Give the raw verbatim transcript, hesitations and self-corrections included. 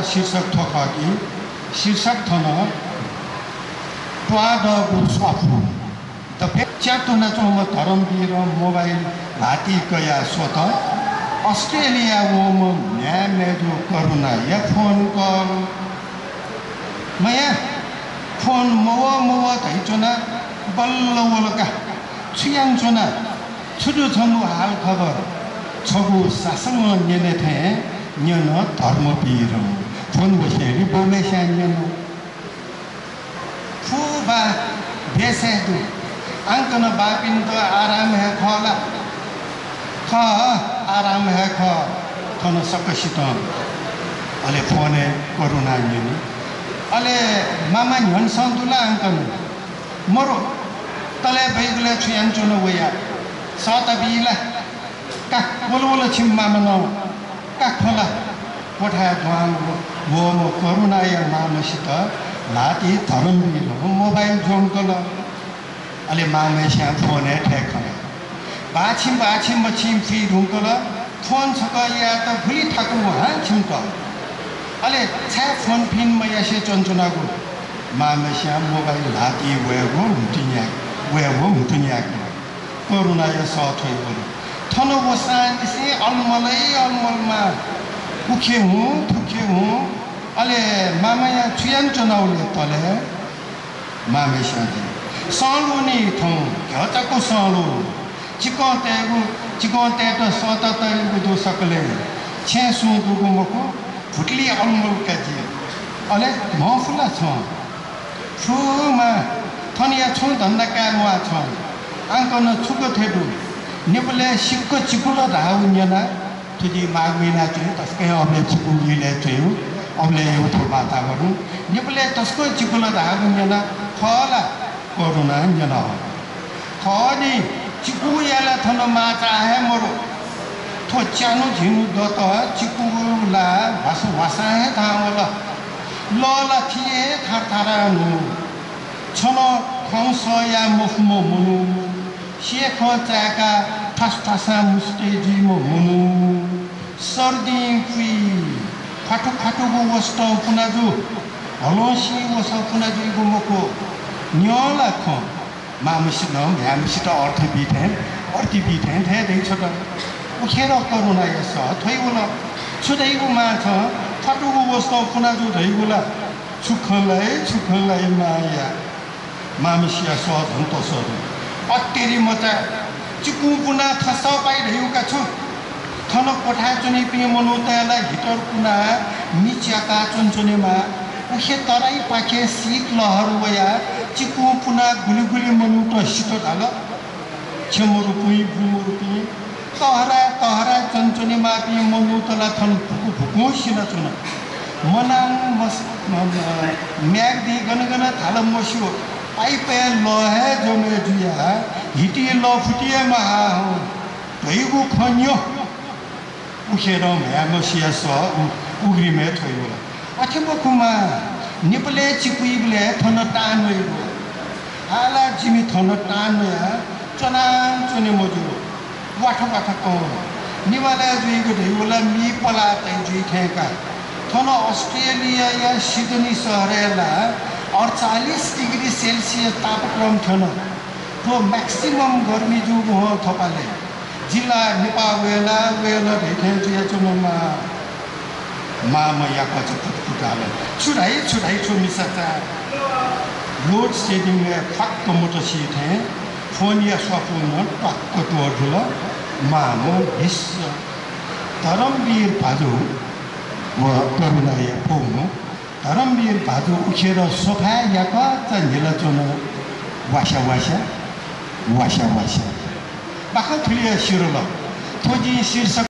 शीर्षक थ्व खः कि शीर्षक थन त्वाःदःगु स्वापू। दफे च्यातुनाच्वंम्ह धर्मवीरं मोबाइल ल्हातिइ कयाः स्वत। अस्ट्रेलिया वंम्ह म्ह्याय् मय्जु करुणाया फोन कल। मया, फोन मवः मवः धइच्वना, बल्ल वल का। छु यानाच्वना? छु दु छंगु हालखबर? छगू सासलं न्यने थें न्यन धर्मवीरं। फोन वसेंलि बौम्हस्यां न्यन। फुबा देशय् दु। आंकन बाःपिन्त आराम हे खः ला? खः, आराम हे खः। थन सकसितं। अले फोनय् करुणा न्यनी। अले मामा न्ह्यःने सं दु ला आंकन? मरु। तले बैगुलय् छु यानाच्वन वया? सःता बी ला? का, वल वल छिमि मामा नं। का खला। क्वथाय् दुहां वःम्ह करुणाया मामसित ल्हातिइ धर्मवीरं मोबाइल ज्वंकल। अले मामस्यां फोनय् थथे खन। बाछि बाछि मछि फुइ धुंकल। फोन छकः यायेत गुलि थाकु हां छिमित। अले छाय् फोन फिन मयासे च्वनाच्वनागु? मामस्यां मोबाइल ल्हातिइ वयेगु म्हुतु न्याये, वयेगु म्हुतु न्यायेकल। करुणाया सः थ्वइ वल। थन वसांनिसें अलमलय् अलमल मां। उखे हुँ, थुखे हुँ। अले मामया छु यानाच्वनागु ले तले? मामस्यां धाइ, सं लुनि थौं, घ्यःचाकु सं लु। चिकं तयेगु, चिकं तयेत सःता तयेगु दु सकलें। छेँय् सुं दुगु मखु, भुतुलिइ अलमल का जि। अले म्हं फु ला छं? फु मां, थनया छुं धन्दा काये म्वाः छं। आंकन छु गथे दु? नेपालय् सिक्क चिकुल धाःगु न्यना। थुकी माघ महिनाय् च्वय्, तसकं अबलय् चिकु इलय् च्वय्, अबलय् यःगु थ्व वातावरण। नेपालय् तसकं चिकुल धाःगु न्यना, खः ला? करुणां न्यन। खः नि, चिकुया ला थन माःचाः हे मरु। थ्व च्यान्हु झिन्हु दत, चिकु ला वास-, वासां हे थाहां वल। लः ला थी हे थारथारां न्हू। छन खँ सह याये मफुम्ह मनू, सेखं चाय्काः थासुथासां मुसुतय् जुइम्ह मनू, सर्दिं पुइ, ख्वाथु ख्वाथुगु वसतं पुना जू, हलंसिं वसः पुना जुइगु मखु। न्यँ ला खँ, मांम्हसिनं म्ह्याय्म्हसित अर्थ बी थें, अर्ति बी थें थें दइ छत। उखेर करुणाया सः थ्वइ वल। छु धइगु मां छं, ख्वाथुगु वसतं पुना जू धइगु ला? छु खँ ल्हाइ, छु खँ ल्हाइ मांया। मांम्हसिया सः झन तसः दु। अत्तेरी मचा, चिकुं पुनाः थसः पाइ धइगु का छु? थन क्वथाय् च्वनीपिं मनूतय् ला heater पुनाः मि च्याकाः च्वनाच्वनेमाः। उखे तराईपाखें शीत लहर वयाः चिकुं पुनाः गुलि गुलि मनूत सित धाल। छेँ मरुपिं, बुँ मरुपिं, तःहराय् तःहराय् च्वनाच्वनेमाःपिं मनूत ला थन भुकु भुकुं सिनाच्वन। मनां मस-, म-, म-, म्याग्दी गन गन धाल मस्यू, पाइपय् लः हे जमय् जुयाः हितिइ लः फुति हे महा हं धइगु खँ न्यँ। उखेरं म्ह्याय्म्हसिया सः उ-, उघ्रिमय् थ्वइ वल। अथे मखु मां, नेपालय् चिकुइबलय् थन तां न्वइगु। आः ला जिमि थन तां न्वयाः च्वनाच्वने मज्यू। वाथ वाथ कं। निभालय् जुइगु धइगु ला मि पलाः तये जुइ थें का। थन अस्ट्रेलियाया सिडनी शहरय् ला अड्चालिस डिग्री सेल्सियस तापक्रम थ्यन। थ्व maximum गर्मी जूगु हं थपालय्। जि ला नेपाः वये ला, वये ला धइथें जुयाच्वन मां। मांम्ह याकःचा पुटपुटाल। छु धाइ, छु धाइ, छु मिसाचा। Load shedding-य् फ्वाक्क मतसी थें फोनया स्वापू नं ट्वाक्क त्वःधुल। मांम्ह हिस्स। धर्मवीर भाजु व करुणाया पौम्ह धर्मवीर भाजु उखेर सोफाय् याकःचा न्हिलाच्वन। वास्या वास्या, वास्या वास्या। बाखं थुलिया सिरल। थ्व जिं शीर्षक